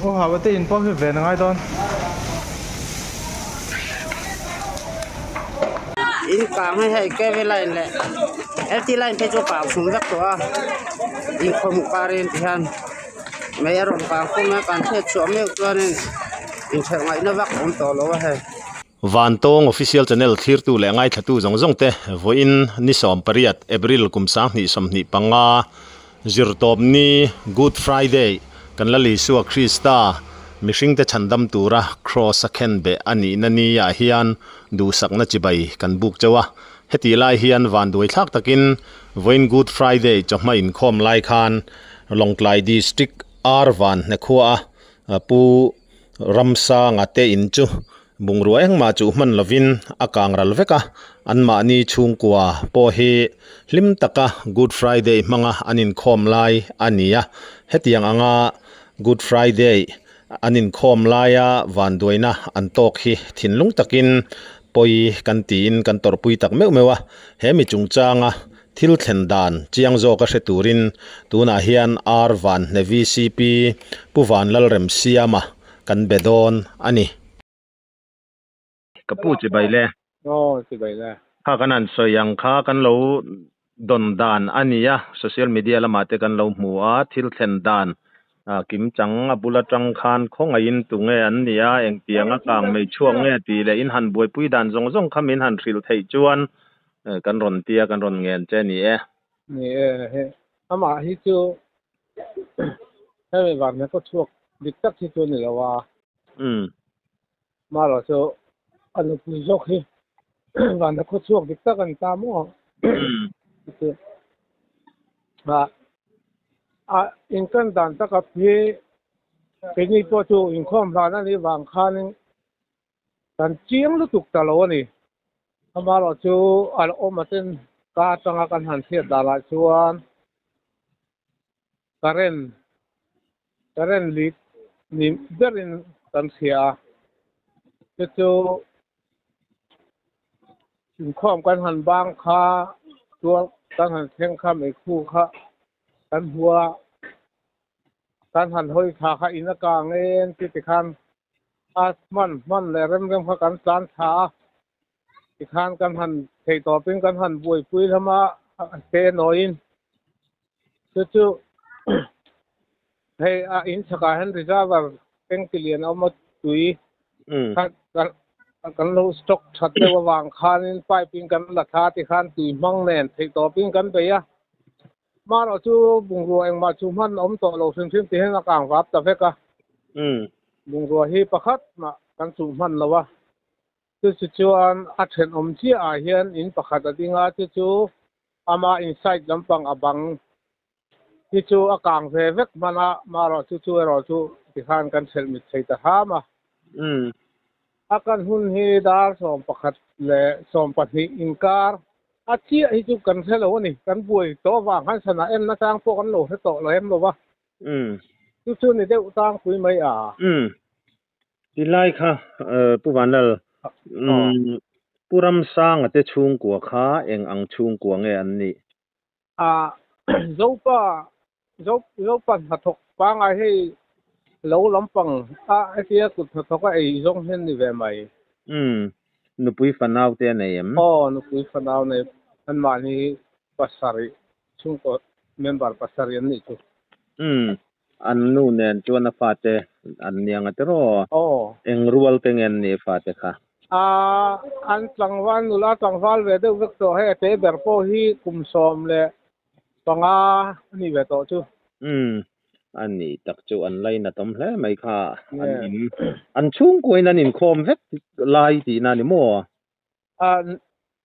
U Hawa te in pawh hi ven a ngai dawn. In kang hi hei KV line leh LT line phei chu a kang chhum vek tawh a inkhawm karin ti hian mei a rawn kang khum a kan hriat chhuah meuh chuanin inthelh ngaihna vak a awm tawh lo a hei. Vantawng Official Channel thlirtu leh ngaithlatu zawng zawng te vawiin ni 18 April kum 2025 Zirtawpni Good Friday kan Lal Isua Krista mihringte chhandam tura Kraws a khenbeh a nihna ni ah hian duhsakna chibai kan buk chauh a. Hetih lai hian vanduai thlak takin vawiin Good Friday chawhma inkhawm lai khan Lawngtlai District Arvan hnekhua a Pu Ramsanga te in chu Bungrua engmah chuh hman lovin a kang ral vek a, anmahni chhungkua pawh hi hlim taka Good Friday hmanga an inkhawm lai a ni a. Hetiang anga Good Friday an inkhawm laia vanduaina an tawk hi thinlung takin pawi kan tiin kan tawrhpui tak meuh meuh a, he mi chungchanga thil thlen dan chiang zawka hre turin tunah hian R Vanhne VCP Pu Vanlalremsiama kan be dawn a ni. Ka pu chibai le. Aw chibai le. Kha kan han sawi ang kha kan lo dawn dan a ni a, social media lamah te kan lo hmu a, thil thlen dan kim chang a bul atang khan khawngaihin tunge an ni a, engtianga kang mei chhuak nge tih leh in han buaipui dan zawng zawng kha min han hrilh theih chuan kan rawn tia kan rawn ngen che a ni e. Ni e, he amah hi chu hemi vang hian ka chhuak dik tak hi chu a ni lo a. Umm. Marawh chu a nupui zawk hi vana khaw chhuak dik tak a ni ta maw? Umm. A a inkan dan taka hi keini pawh chu inkhawm hlan a nih vang khanin kan chiang lutuk ta lo a ni. Amaherawh chu a la awm atin ka atanga kan han hriat danah chuan current current leak ni berin kan hria a, chu chu inkhawm kan han bang kha tual kan han thleng kha meikhu kha kan hmu a, kan han hawi thla kha in a kang em ti tikhan a hman hman leh rem rem kha kan tlan thla a, tikhan kan han theih tawpin kan han buaipui hlawm a, te nawiin chu chu hei a in chhakah hian reservoir tank lian a awm a tui kha kan lo stock that deuh avang khanin pipe in kan la thla tikhan tui hmang nen theih tawpin kan bei a. Hmanah chu bungrua engmah chu hman a awm tawh lo hrim hrim ti hian a kang vap ta vek a. Bungrua hi pakhat mah kan chuh hman lo a. Chu chu chuan a thenawm chiah ah hian in pakhat a ding a, chu chu ama inside lampang a bang hi chu a kang ve vek hman a, marawh chu chu erawh chu tikhan kan hrelh mit thei ta hram a. A kan hun hi dar 11 leh 12 inkar a chiah hi chu kan hre lo a ni. Kan buai tawh avang khan sana en nachang pawh kan lo hre tawh lo em lo va. Chu chu ni deuh tlangpui mai a. Tilai kha Pu Vanlal, Pu Ramsanga te chhungkua kha eng ang chhungkua nge an nih? A Zopa Zopa hnathawk pangngai hei lo lampang a hetia kut hnathawk a ei zawng hian ni ve mai. Umm nupui fanau te a nei em? Aw nupui fanau nei anmahni pasarih chhungkaw member pasarih an nih chu. Umm an nu nen chuan a fate an niang a tiraw? Aw. Eng rual te nge an nih fate kha? A an tlangval nula tlangval ve deuh vek tawh hei a te ber pawh hi kum 15 a nih ve tawh chu. Umm a ni tak chu an lainat awm hle mai kha an in an chhungkuain an inkhawm vek lai tihna a ni maw? A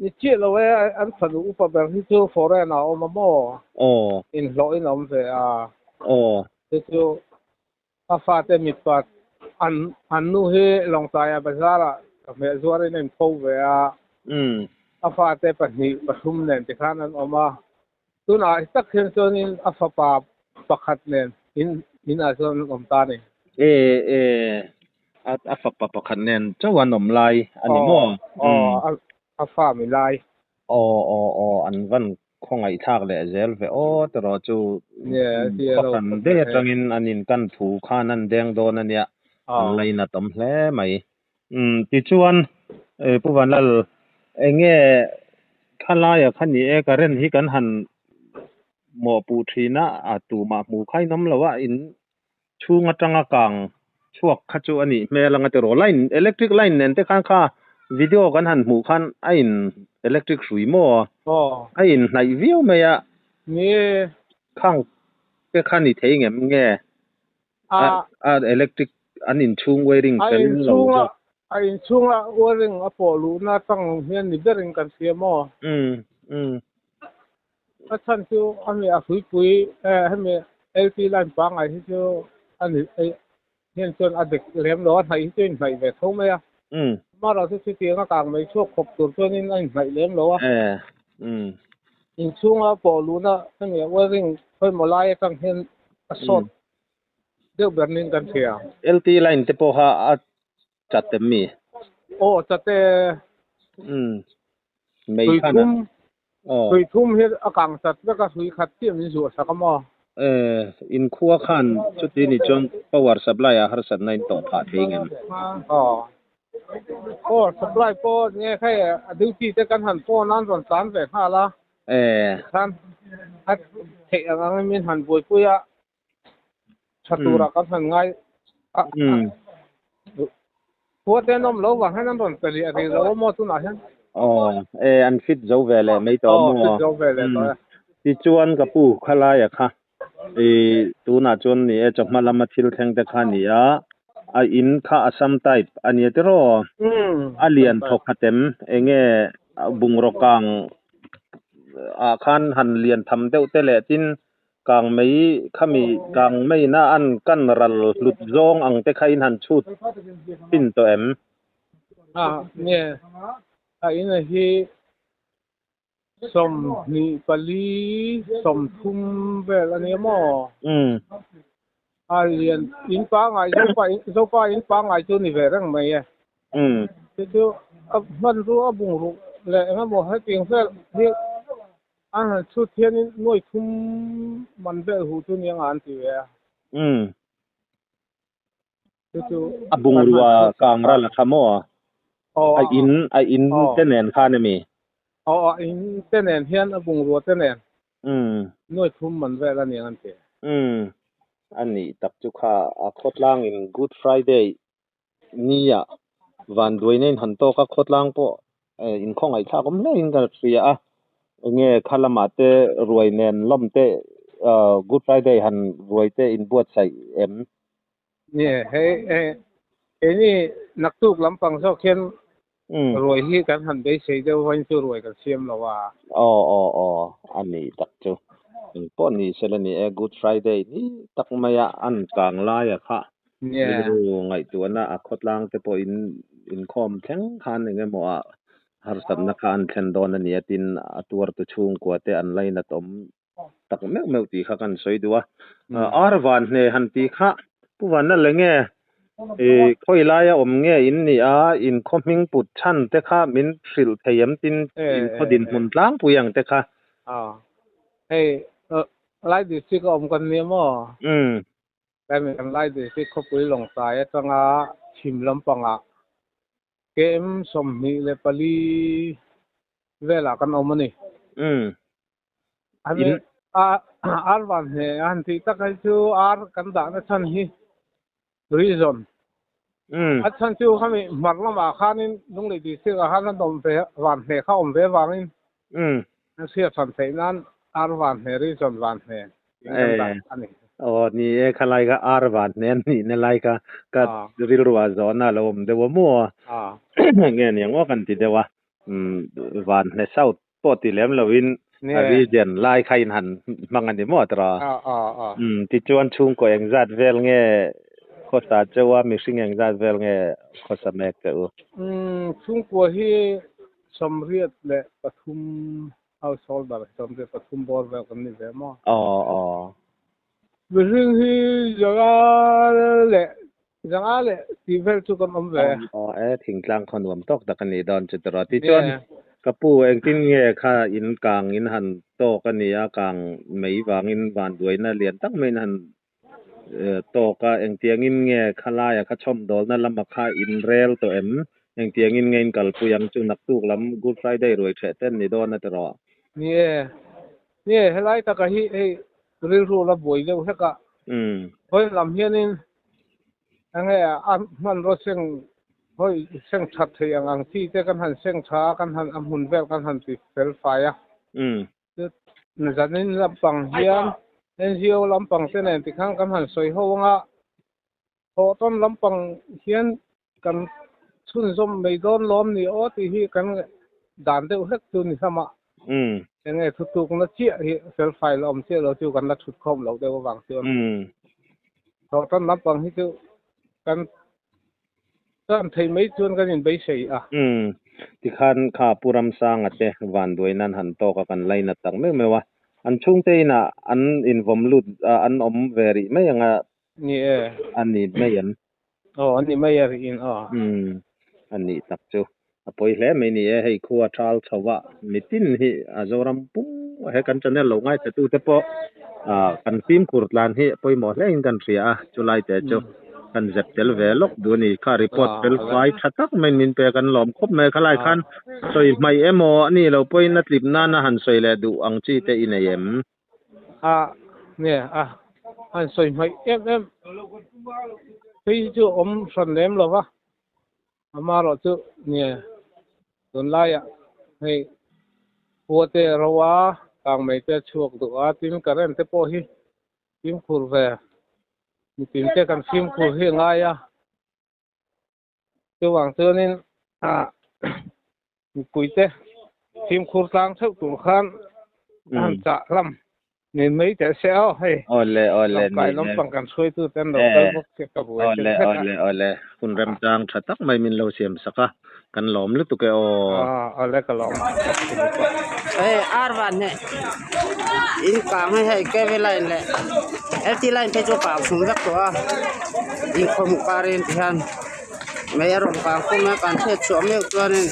ni chiah lo e an fanu upa ber hi chu foreign ah a awm a maw? Aw. Inhlawhin a awm ve a. Aw. Chu chu A fate mipa an an nu hi Lawngtlaia bazar ah ka hmeh zuar in a inpho ve a. A fate pahnih pathum nen tikhan an awm a. Tunah hi tak hian chuanin a fapa pakhat nen in in ah chuan an awm ta a ni. E e a a fapa pakhat nen chauh an awm lai a ni maw? Aw a fa mi lai. Aw aw aw an van Khawngaihthlak leh zel ve aw tiraw chu khawhran daih atangin an in kan thu khan an deng dawn a nia an lainat awm hle mai. Umm tichuan Pu Vanlal enge thlalai a kha ni e current hi kan han mawhpuh thin a a tumah hmu kha in awm lo a in chhung atanga kang chhuak kha chu a nih hmel anga tiraw line electric line nen te khan kha video kan han hmuh khan a in electric hrui maw a in hnaih viau mai a khang te kha ni thei ngem nge a electric an inchhung wiring fel lo zawk. A inchhunga wiring a pawh luhna atang hian ni berin kan hria maw? A chhan chu hemi a hruipui hemi LT line pangngai hi chu a ni hian chuan a dik lem lo a, hnaih hi chu a inhnaih ve tho mai a. Amaherawhchu chu chutiang a kang mai chhuak khawp tur chuanin a inhnaih lem lo a. Inchhunga pawh luhna hemi wiring khawimaw lai atang hian a sawt deuh ber niin kan hria. LT line te pawh kha a chat em mi? Aw chat e. Mei khan a. Aw. Hrui thum hi a kang chat vek a, hrui khat chiah min zuah sak a maw? E, inkhua khan chuti ni chuan power supply ah harsatna in tawh phah thei ngem? Aw. Power supply pawh nge hei a duty te kan han phone a an rawn tlan ve nghal a. E. Khan a theih ang angin min han buaipui a, tha turah kan han ngai a. Khua te an awm lo vang hian an rawn pe leh rih lo a maw tunah hian? Aw, e an fit zo ve leh mai tawh a maw? Aw, fit zo ve leh tawh e. Tichuan ka pu khalaia kha i tunah chuan ni e chawhma lama thil thleng te kha a ni a, a in kha Assam type a nia tiraw? A lian thawk khat em? Enge bungraw kang ah khan han lian tham deuh te leh tin Kang mei khami kang meiin a an kan ral hlut zawng ang te kha in han chhut pin tawh em? A nge a ina hi 24 30 vel a nia maw? A lian in pangai zopa zopa in pangai chu ni ve reng mai e. Chu chu a hmanrua a bungruk leh engemaw hetiang vel hi A han chhut hianin nuai thum man vel huh chu nia nga an ti ve a. Umm. Chu chu A bungrua kang ral a tha maw? Aw. A in a in te nen khan emi? Aw a in te nen hian a bungrua te nen. Umm. Nuai thum man vel a nia an ti. Umm. A nih tak chu kha a khawtlangin Good Friday Nia, vanduaina in han tawk a, khawtlang pawh inkhawngaihthlak awm hle in ka hria a, enge kha lamah te ruai nen lawm te Good Friday han ruai te in buatsaih em? Nia, hei keini naktuk lampang zawk hian ruai hi kan han beisei deuh vain chu ruai kan siam lo a. Aw aw aw, a ni tak chu. Engpawh ni sela ni e, Good Friday ni tak maia an kang laia kha Rilru ngaihtuahna a khawtlang te pawh in inkhawm thleng khan eng emaw ah harsatna kha an thlen dawn a nia tin a tuartu chhungkua te an lainat awm tak meuh meuh tih kha kan sawi duh a. Ar van hne han tih kha Pu Vanlal enge i khawi laia awm nge in ni a, in khaw hming put chhan te kha min hrilh thei em tin in khaw dinhmun tlangpui ang te kha. Hei Lai district a awm kan nia maw? Hemi kan lai district khawpui Lawngtlai atanga chhim lampangah KM 24 velah kan awm a ni. Hemi ar van hne a han tih tak hi chu ar kan dahna chhan hi reason. A chhan chu hemi hmar lamah khanin Lunglei district ah khan an awm ve van hne kha awm ve avangin An hriat hran theih nan ar van hne reason van hne tih kan dah a ni. Aw ni e, khalai kha ar van hne an nih na lai kha ka rilruah zawhna a lo awm deuh a maw? Nge ni ang aw kan ti deuh a, van hne south pawh ti lem loin a region lai kha in han hmang a ni maw tawh a? Tichuan chhungkaw engzat vel nge khawsa cheu a, mihring engzat vel nge khawsa mek che u? Chhungkua hi 83 householder 83 bawr vel kan ni ve maw? Aw aw. Mihring hi zanga leh zanga leh tih vel chu kan awm ve. Aw e, thingtlang khaw nuam tawk tak a nih dawn chu tiraw. Tichuan Ka pu engtin nge kha in kang in han tawk a nia, kang mai vangin vanduaina lian tak maiin han tawk a, engtiangin nge khalaia kha chhawmdawlna lama kha in rel tawh em? Engtiangin nge in kalpui ang chu naktuk lam Good Friday ruai ṭheh ten ni dawn a ti rawh. Ni e, ni e, helai taka hi hei rilru la buai deuh hlek a, hawi lam hianin enge a hmanraw seng hawi seng that thei ang ang chi te kan han seng tha a, kan han a hmun vel kan han ti fel fai a. Zanin lampang hian NGO lampang te nen tikhan kan han sawi ho anga thawhtawn lampang hian kan chhunzawm mai dawn lawm ni aw tih hi kan dan deuh hlek chu ni hlama enge thutukna chiah hi fel fai la awm chiah lo chu kan la thut khawm loh deuh avang chuan thawhtawn lampang hi chu kan Chuan thei mai chuan kan inbeisei a. Umm. Tikhan kha Pu Ramsanga te vanduai nan han tawk a kan lainat tak meuh meuh a. An chhungte inah an invawm lut a, an awm ve rih mai ang a. Ni e. A ni mai an. Aw, a ni mai a rih in aw. Umm. A nih tak chu. A pawi hle mai ni e, hei khua thal chho a mitin hi a Zoram pum he kan channel lo ngaithla tu te pawh ah kan fimkhur tlan hi pawimawh hle in kan hria a, chulai te chu kan zep tel ve lawk duh a ni. Kha report fel fai tha tak maiin min pek an lawm khawp mai a, khalai khan sawi hmaih emaw a nih loh pawhin a tlip nana han sawi leh duh ang chi te i nei em? A nge a han sawi hmaih em em phei chu awm hran lem lo va. Amaherawh chu nge tunlaiah hei khua te ro a, kangmei te a chhuak duh a, tin current te pawh hi fimkhur ve mitin te kan fimkhur hi a ngai a, chuvang chuanin ah mipui te fimkhur tlang theuh tur khan a han chah hlawm. Ni mai teh se aw hei. Awle awle ni Lamkai lampang kan hruaitu te an lo kal bawk che ka buai Awle awle awle hun remchang tha tak mai min lo siam sak a kan lawm lutuk e aw. Awle ka lawm. Hei ar van hi in kang hi hei KV line leh LT line phei chu a kang chhum vek tawh a inkhawm karin ti hian mei a rawn kang khum a kan hriat chhuah meuh chuanin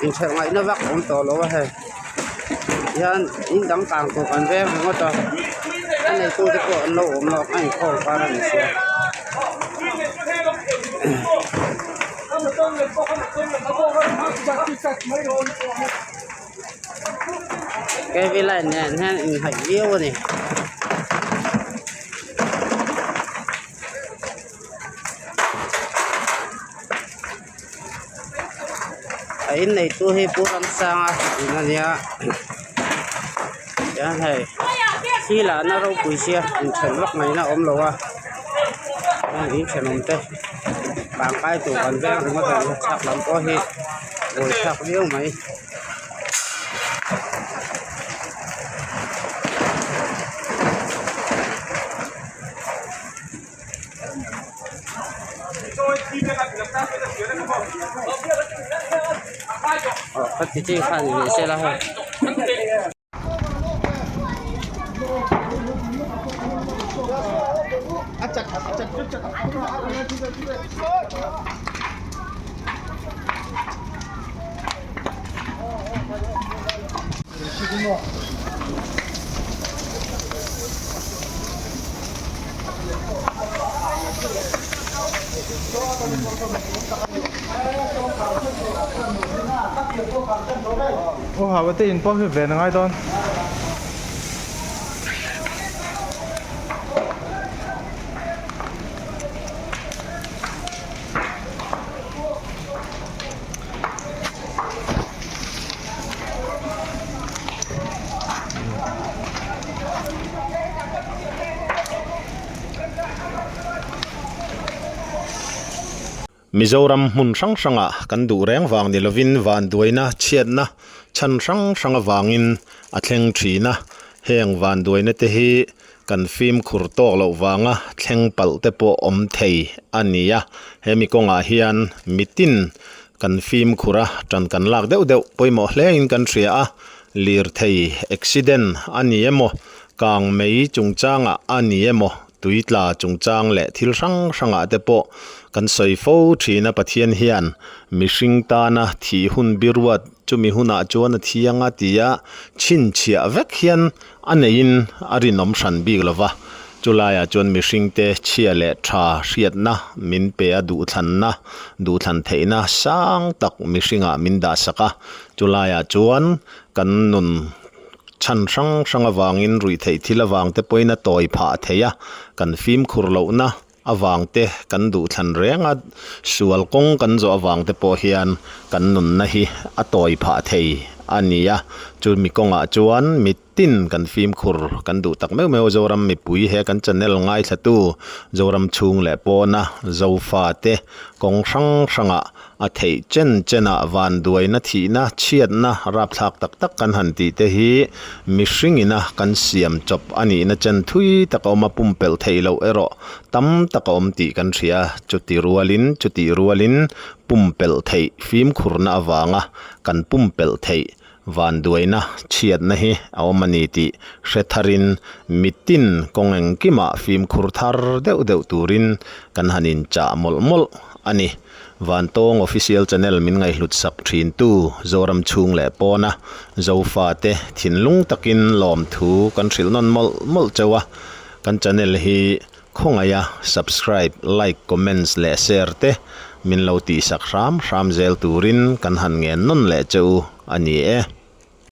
inthelh ngaihna vak a awm tawh lo a hei. Hian in dang kang tur kan veng ringawt a a neitu te pawh an lo awm lo a inkhawm kar a ni sia. K v line nen hian inhnaih viau a ni. A in neitu hi Pu Ramsanga in a nia tihian hei thli lahna ropui sia inthen vak ngaihna a awm lo a heng in thenawm te tangkai tur kan veng ringawt a ni chhak lam pawh hi buaithlak viau mai. Aw khati chi khan ni se la hei. Aw hau te in pawh hi ven a ngai dawn. Mizoram hmun hrang hrangah kan duh reng vang ni lovin vanduaina chhiatna chhan hrang hrang avangin a thleng thin a, heng vanduaina te hi kan fimkhur tawk loh vanga thleng palh te pawh awm thei a ni a, hemi kawngah hian mitin kan fimkhur a, tan kan lak deuh deuh pawimawh hle in kan hria a, lirthei accident a ni emaw, kang mei chungchangah a ni emaw. Tui tla chungchang leh thil hrang hrangah te pawh kan sawi fo thin a, Pathian hian mihring tana thih hun biruat chumi hunah chuan a thiang a tia chhinchhiah vek hian a neiin a rinawm hran bik lo va, chulaiah chuan mihringte chhia leh tha hriatna min pe a duhthlanna duhthlan theihna sang tak mihringah min dahsak a, chulaiah chuan kan nun Chhan hrang hrang avangin ruihtheih thil avang te pawhin a tawi phah thei a, kan fimkhur lohna avang te, kan duhthlan reng a, sual kawng kan zawh avang te pawh hian kan nunna hi a tawi phah thei a ni a. Chumi kawngah chuan mitin kan fimkhur kan duh tak meuh meuh a, Zoram mipui he kan channel ngaithlatu Zoram chhung leh pawna Zofate kawng hrang hrangah A theih chen chenah vanduaina thihna, chhiatna rapthlak tak tak kan han tih te hi mihringina kan siam chawp a nihna chen thui tak a awm a, pumpelh theih loh erawh tam tak a awm tih kan hria. Chuti rualin, chutih rualin pumpelh theih fimkhurna avanga kan pumpelh theih vanduaina, chhiatna hi a awm a ni tih hre tharin mitin kawng engkimah fimkhur thar deuh deuh turin kan han inchah mawlh mawlh a ni. Vantawng Official Channel min ngaihhlut sak thintu Zoram chhung leh pawna Zofate thinlung takin lawmthu kan hrilh nawn mawlh mawlh cheu a, kan channel hi khawngaiha subscribe, like, comments leh share te min lo tihsak hram hram zel turin kan han ngen nawn leh cheu a ni e.